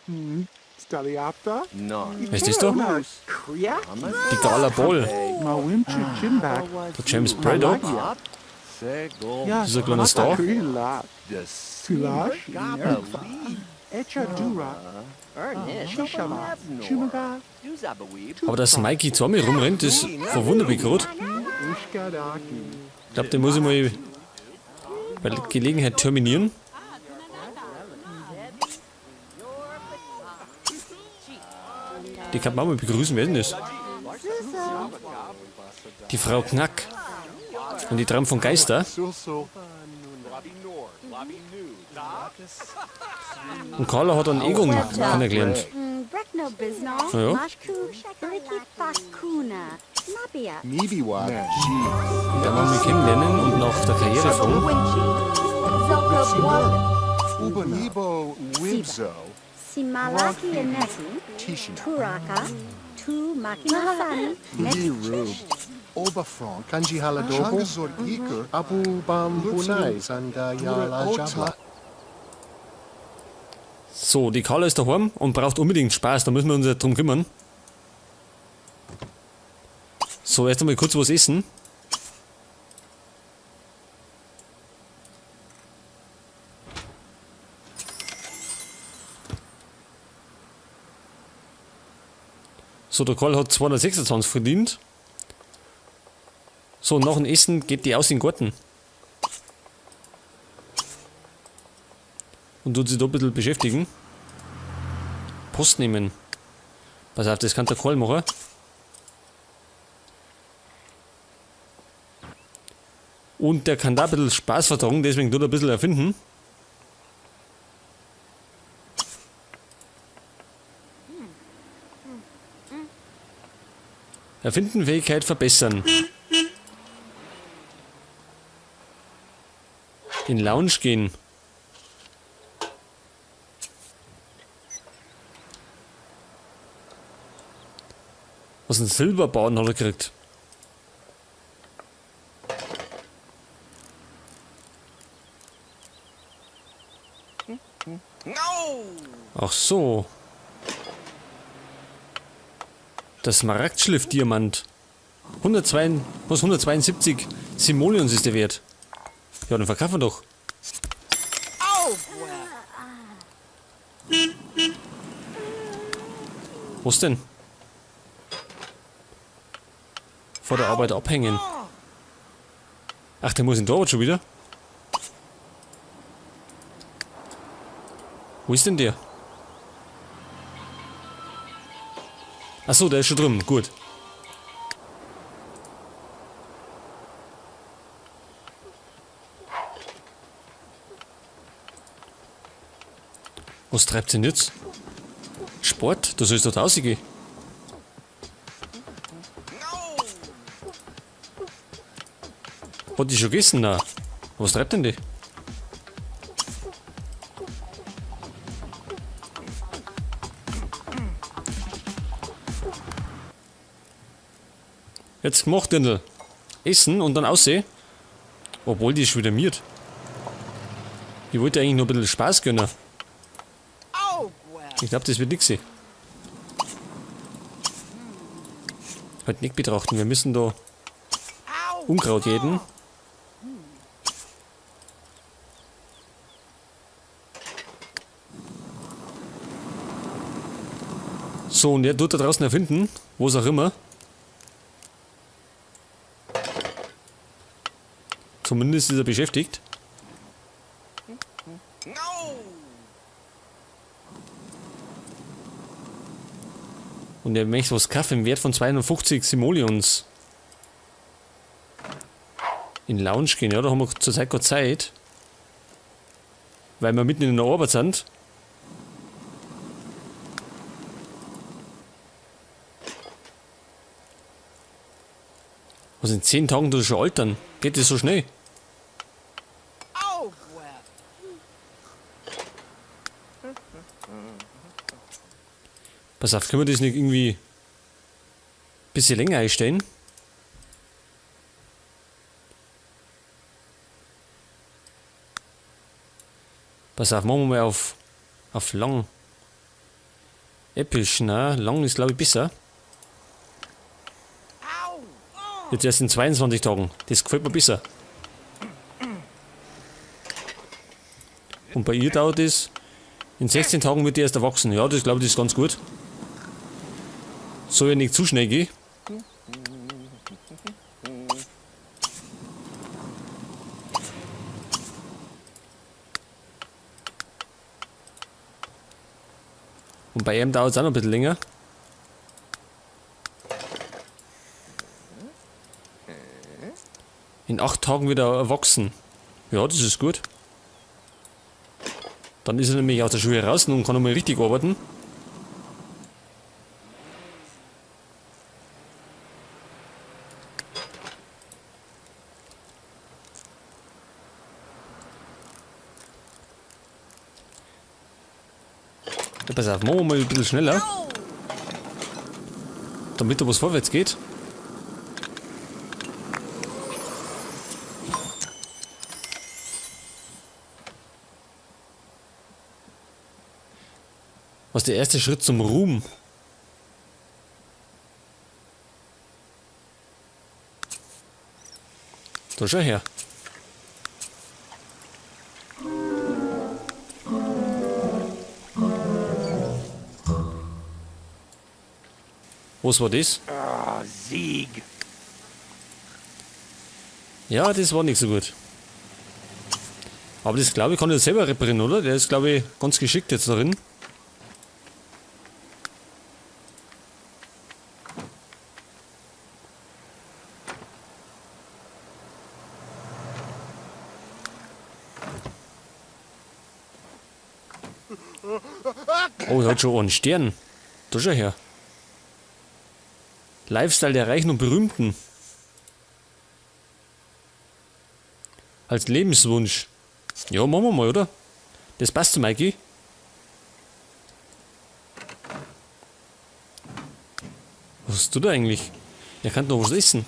Wer ist das da? Die Gala Ball. Der James Braddock. Das ist ein kleiner Star. Aber dass Mikey zu mir rumrennt, das verwundert mich gerade. Ich glaube, den muss ich mal bei Gelegenheit terminieren. Die kann man mal begrüßen, wer ist denn das? Die Frau Knack. Und die Tram von Geister. Und Carla hat einen Egon kennengelernt. Ja. Ja, wir kennenlernen und nach der Karriere fragen. So, die Carla ist daheim und braucht unbedingt Spaß, da müssen wir uns ja drum kümmern. So, erst einmal kurz was essen. So, der Karl hat 226 verdient. So, nach dem Essen geht die aus in den Garten. Und tut sich da ein bisschen beschäftigen. Post nehmen. Pass auf, das kann der Karl machen. Und der kann da ein bisschen Spaß vertragen, deswegen tut er ein bisschen erfinden. Erfindenfähigkeit verbessern. In Lounge gehen. Was ein Silberbahn hat er gekriegt. Ach so. Das Smaragdschliff-Diamant. 172 Simoleons ist der wert. Ja, dann verkaufen wir doch. Was denn? Vor der Arbeit abhängen. Ach, der muss in Torwart schon wieder. Wo ist denn der? Achso, der ist schon drin. Gut. Was treibt denn jetzt? Sport? Da soll es doch rausgehen. Hat die schon gegessen? Nein. Was treibt denn die? Jetzt gemacht, Dirndl. Essen und dann aussehen. Obwohl, die ist wieder miert. Ich wollte eigentlich nur ein bisschen Spaß gönnen. Ich glaube, das wird nix sein. Halt nicht betrachten, wir müssen da Unkraut jäten. So, und er tut da draußen erfinden, wo es auch immer. Zumindest ist er beschäftigt. Und er möchte was kaufen im Wert von 250 Simoleons. In Lounge gehen, ja, da haben wir zurzeit keine Zeit. Weil wir mitten in der Arbeit sind. Was in 10 Tagen tut er schon altern? Geht das so schnell? Pass auf, können wir das nicht irgendwie ein bisschen länger einstellen? Pass auf, machen wir mal auf lang. Episch, na, lang ist glaube ich besser. Jetzt erst in 22 Tagen. Das gefällt mir besser. Und bei ihr dauert es, in 16 Tagen wird die erst erwachsen. Ja, das glaube ich, das ist ganz gut. Soll ja nicht zu schnell gehen. Und bei ihm dauert es auch noch ein bisschen länger. In 8 Tagen wieder erwachsen. Ja, das ist gut. Dann ist er nämlich aus der Schule raus und kann nochmal richtig arbeiten. Ja, pass auf, machen wir mal ein bisschen schneller. Damit da was vorwärts geht. Was ist der erste Schritt zum Ruhm? Da schau her. Was war das? Ah, Sieg. Ja, das war nicht so gut. Aber das, glaube ich, kann ich selber reparieren, oder? Der ist, glaube ich, ganz geschickt jetzt darin. Oh, er hat schon einen Stern. Da schau her. Lifestyle der Reichen und Berühmten. Als Lebenswunsch. Ja, machen wir mal, oder? Das passt zu Mikey. Was hast du da eigentlich? Er kann noch was essen.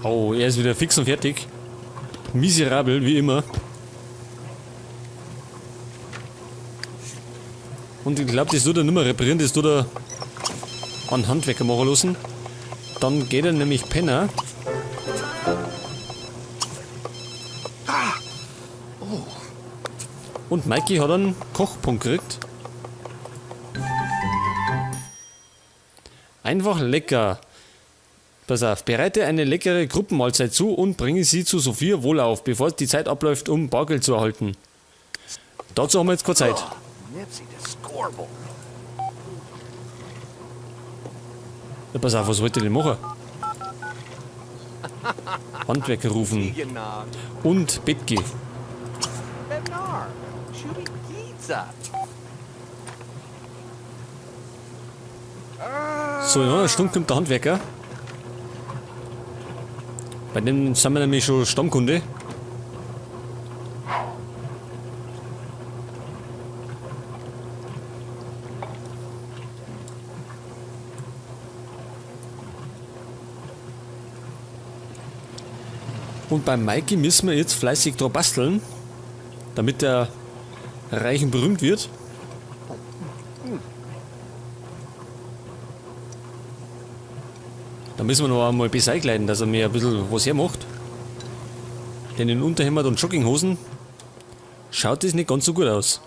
Oh, er ist wieder fix und fertig. Miserabel, wie immer. Und ich glaub, das tut er nicht mehr reparieren, das tut er an Handwerker machen lassen. Dann geht er nämlich penner. Und Mikey hat einen Kochpunkt gekriegt. Einfach lecker. Pass auf, bereite eine leckere Gruppenmahlzeit zu und bringe sie zu Sophia Wohlauf, bevor die Zeit abläuft, um Bargeld zu erhalten. Dazu haben wir jetzt keine Zeit. Ja, pass auf, was wollt ihr denn machen? Handwerker rufen. Und Bett gehen. So, in einer Stunde kommt der Handwerker. Bei dem sind wir nämlich schon Stammkunde. Und bei Mikey müssen wir jetzt fleißig dran basteln, damit er reich und berühmt wird. Da müssen wir noch einmal besser einkleiden, dass er mir ein bisschen was hermacht. Denn in Unterhemd und Jogginghosen schaut das nicht ganz so gut aus.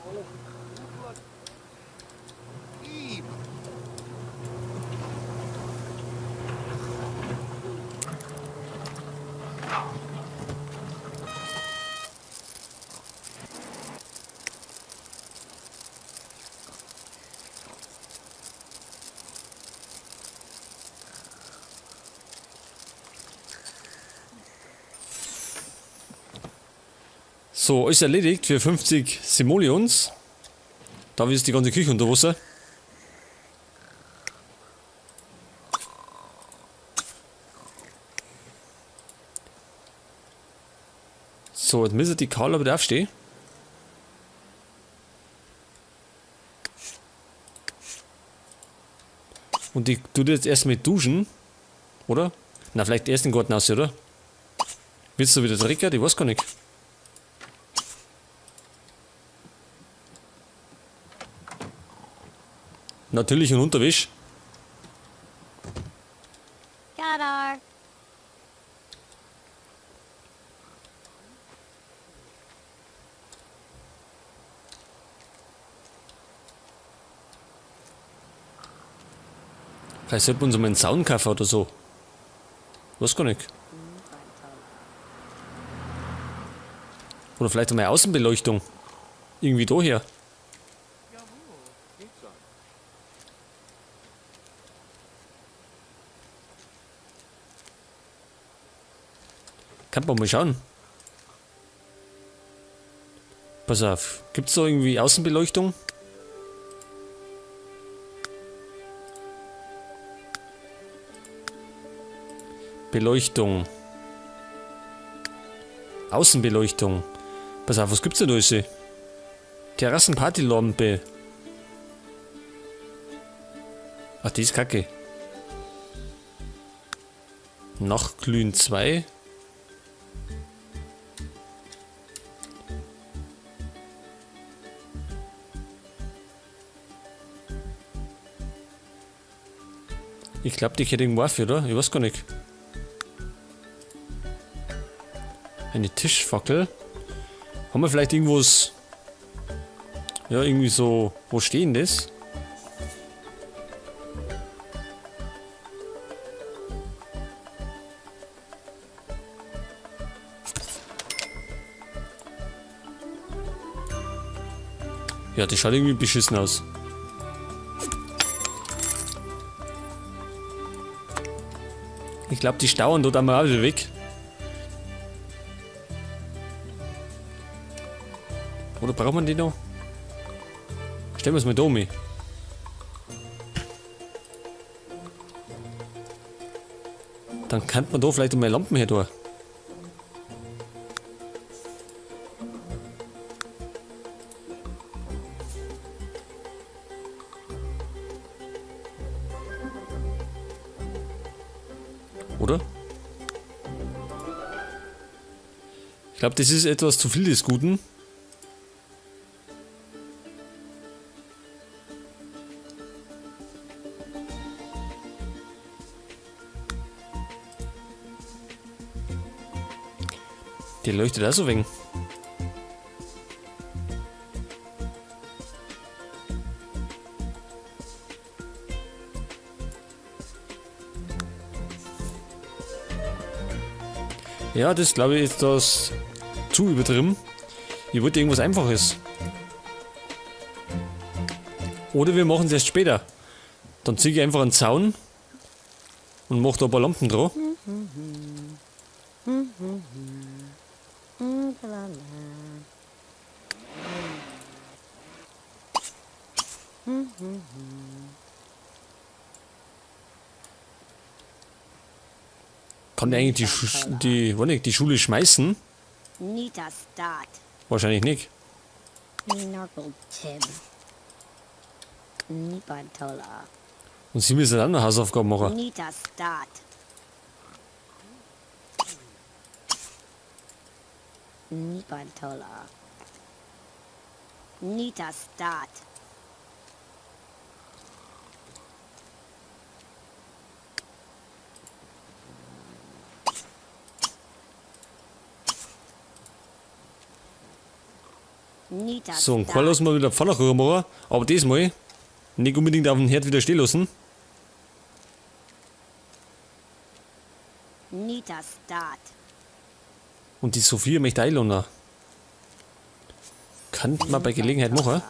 So, ist erledigt für 50 Simoleons. Da ist die ganze Küche unter Wasser. So, jetzt müssen die Carla wieder aufstehen. Und die tut jetzt erstmal duschen, oder? Na, vielleicht erst den Garten aus, oder? Wird's da wieder dreckert? Ich weiß gar nicht. Natürlich in Unterwäsche. Gadar. Vielleicht sollten wir uns mal einen Zaun kaufen oder so. Weiß gar nicht. Oder vielleicht einmal Außenbeleuchtung. Irgendwie daher. Kann man mal schauen. Pass auf, gibt's da irgendwie Außenbeleuchtung? Beleuchtung. Außenbeleuchtung. Pass auf, was gibt's denn da alles? Terrassenpartylampe. Ach, die ist kacke. Nachglühen 2. Ich glaub, die hätte irgendwo auf, oder? Ich weiß gar nicht. Eine Tischfackel. Haben wir vielleicht irgendwas... Ja, irgendwie so... Wo stehendes? Ja, das schaut irgendwie beschissen aus. Ich glaub, die stauern dort einmal auch wieder weg. Oder braucht man die noch? Stellen wir es mal da um. Dann kann man da vielleicht einmal Lampen her tun. Oder? Ich glaub, das ist etwas zu viel des Guten. Die leuchtet auch so wenig. Ja, das glaube ich ist das zu übertrieben. Ich wollte irgendwas Einfaches. Oder wir machen es erst später. Dann ziehe ich einfach einen Zaun und mach da ein paar Lampen dran. Kann der eigentlich die Schule schmeißen? Wahrscheinlich nicht. Und sie müssen dann noch Hausaufgaben machen. So, und Karl lassen wir wieder Pfannkuchen machen, aber diesmal nicht unbedingt auf dem Herd wieder stehen lassen. Und die Sophia möchte einladen. Kann man bei Gelegenheit machen.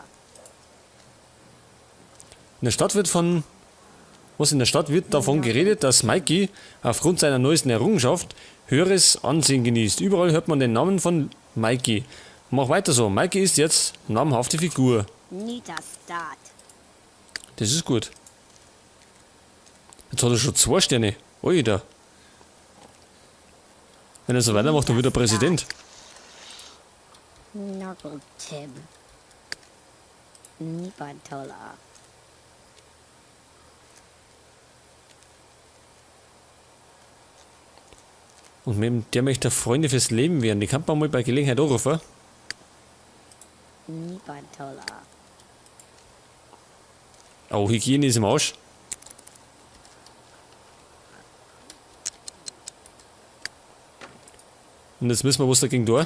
In der Stadt wird von... Was in der Stadt wird davon geredet, dass Mikey aufgrund seiner neuesten Errungenschaft höheres Ansehen genießt. Überall hört man den Namen von Mikey. Mach weiter so. Mikey ist jetzt namhafte Figur. Das ist gut. Jetzt hat er schon 2 Sterne. Alter. Wenn er so weitermacht, dann wird er Präsident. Und mit der möchte er Freunde fürs Leben werden. Die kann man mal bei Gelegenheit anrufen. Nipantola. Oh, Hygiene ist im Arsch. Und jetzt müssen wir was dagegen tun.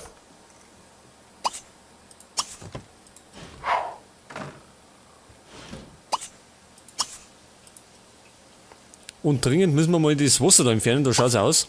Und dringend müssen wir mal das Wasser da entfernen, da schaut's aus.